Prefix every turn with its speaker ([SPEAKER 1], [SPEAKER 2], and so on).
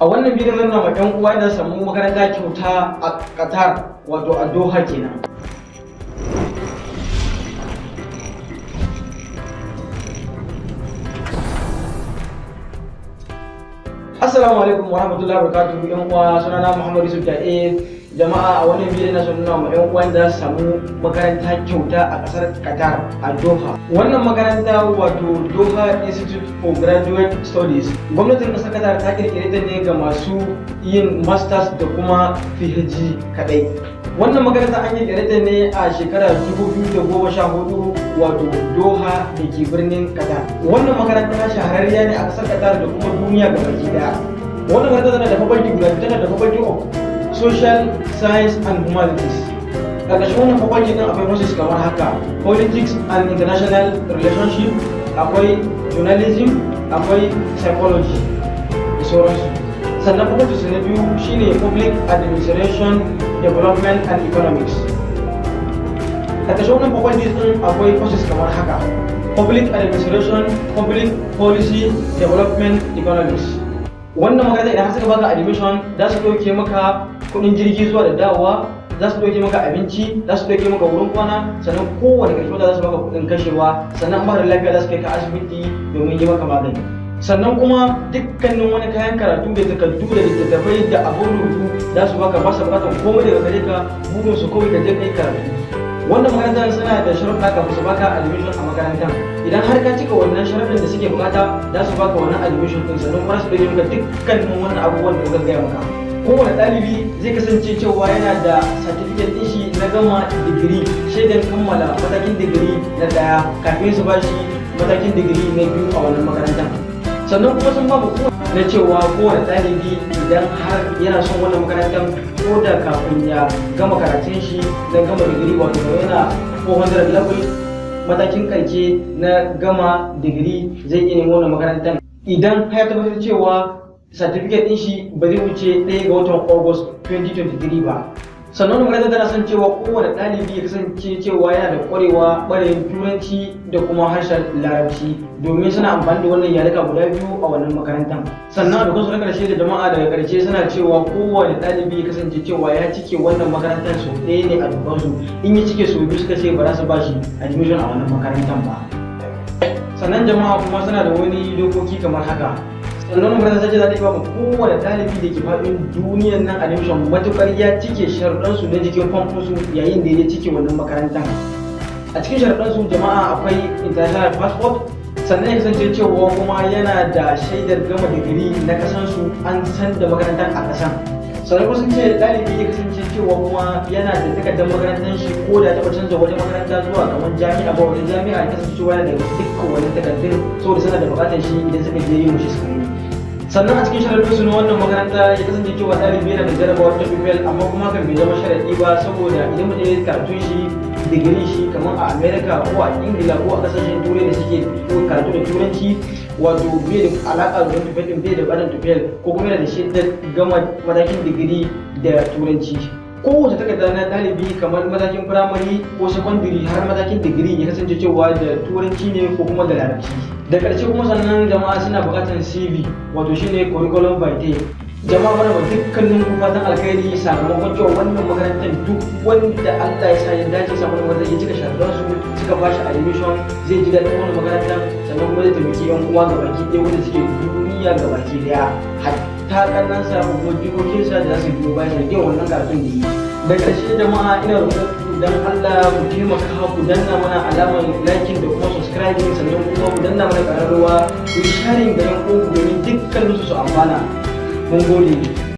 [SPEAKER 1] A wannan bidiyon zan nuna ma 'yan uwa da samu makaranta kyauta a Qatar, wato a Doha kenan. Assalamu alaikum wa rahmatullahi wa barakatuhu, yan uwa. Sunana Muhammad Yusuf Da'e. Jama'a, a wannan bidiyon na son nuna ma yan uwa da su samu makaranta kyauta a kasar Qatar, a Doha. Wannan makaranta, wato Doha Institute for Graduate Studies, gwamnatin kasar Qatar ta kirkire ta ne ga masu yin masters da kuma PhD kadai. Wannan makaranta an kirkire ta ne a shekarar 2014, wato Doha da ke birnin Qatar. Wannan makaranta shahararriya ne a kasar Qatar da kuma duniya gabaki daya. Wannan makaranta tana da faculty guda biyu. Tana da Faculty of Social Science and Humanities. Ƙarƙashin wannan faculty din akwai courses kamar haka: Politics and International Relationship, akwai Journalism, akwai Psychology da sauransu. Sannan faculty na biyu shine Public Administration, Development and Economics. Ƙarƙashin wannan faculty din akwai courses kamar haka: Public Administration, Public Policy, Development Economics. Wannan makaranta, idan har suka baka admission, za su ɗauke maka kuɗin jirgi zuwa da dawowa, za su ɗauke maka abinci, za su ɗauke maka wurin kwana, sannan kowane ƙarshe wata za su baka kuɗin kashewa, sannan ba da lafiya za su kai ka asibiti domin yi maka magani, sannan kuma dukkanin wani kayan karatu da takardu da littattafai da abun rubutu za su baka. Ba su buƙatar komai daga gare ka, burin su kawai ka je kai karatu. Wannan makarantar suna da sharuɗa kafin su baka admission a makarantar. Idan har ka cika wannan sharuɗin da suke bukata, za su baka wannan admission din, sannan kuma su ɗauke maka dukkanin wannan abubuwan da muka gaya maka. Kowane ɗalibi zai kasance cewa yana da certificate ɗin shi na gama digiri, shaidan kammala matakin digiri na ɗaya, kafin su bashi matakin digiri na biyu a wannan makarantar. Sannan kuma sun ba mu na cewa kowane ɗalibi, idan har yana son wannan makarantar, ko da kafin ya gama karatun shi na gama digiri, wato yana 400 level, matakin karshe na gama digiri, zai iya neman wannan makarantar idan har ya tabbatar cewa certificate din shi ba zai wuce 1 ga watan August 2023 ba. Sannan wannan makarantar tana son cewa kowane ɗalibi ya kasance cewa yana da ƙwarewa ɓarayin Turanci da kuma harshen Larabci, domin suna amfani da wannan yaruka guda biyu a wannan makarantar. Sannan a su na ƙarshe da jama'a, daga ƙarshe suna cewa kowane ɗalibi ya kasance cewa ya cike wannan makarantar sau ɗaya ne a dukansu. In ya cike sau biyu, suka ce ba za su ba shi admission a wannan makarantar ba. Sannan jama'a, kuma suna da wani dokoki kamar haka. Sannan makarantar ta ce za ta yi ba kowane ɗalibi da ke faɗin duniyar nan admission, matuƙar ya cike sharuɗansu na jikin famfonsu yayin da ya cike wannan makarantar. A cikin sharuɗansu, jama'a, akwai international passport, sannan ya kasance cewa kuma yana da shaidar gama digiri na kasansu, an san da makarantar a kasan. Sannan kuma sun ce ɗalibi ya kasance cewa kuma yana da takardar makarantar shi, ko da taɓa canza wata makaranta zuwa kamar jami'a ba wata jami'a, ya kasance cewa yana da dukkan wani takardun, saboda suna da buƙatar shi idan suka je yin mushi suka. Sannan a cikin sharaɗin su na wannan makaranta, ya kasance cewa ɗalibi yana da jarabawar ta TOEFL, amma kuma hakan bai zama sharaɗi ba, saboda idan mutum ya karatun shi, digiri shi, kamar a America ko a Ingila ko a kasashen Turai da suke karatu da Turanci, wato bai da alaƙa da TOEFL din, bai da buƙatar TOEFL, ko kuma yana da shaidar gama matakin digiri da Turanci. Kowace takarda na ɗalibi, kamar matakin firamare ko secondary har matakin digiri, ya kasance cewa da Turanci ne ko kuma da Larabci. Da ƙarshe kuma, sannan jama'a, suna buƙatar CV, wato shine curriculum vitae. Jama'a, mana ba dukkanin ku fatan alkhairi sakamakon cewa wannan makarantar, duk wanda Allah ya sa ya dace samu wannan, ya cika sharuɗan su, suka ba shi admission, zai ji daɗin wannan makarantar, sannan kuma zai taimaki yan uwa gabaki ɗaya wanda suke duniya gabaki ɗaya, hatta kannansa ko kuma jikokinsa da za su biyo bayan sanadiyar wannan karatun da yi. Da ƙarshe jama'a, ina roƙon ku dan Allah ku taimaka ku danna mana alamar liking da kuma subscribing, sannan kuma ku danna mana ƙararrawa, ku yi sharing ga yan uwanku domin dukkaninsu su amfana. Mun gode.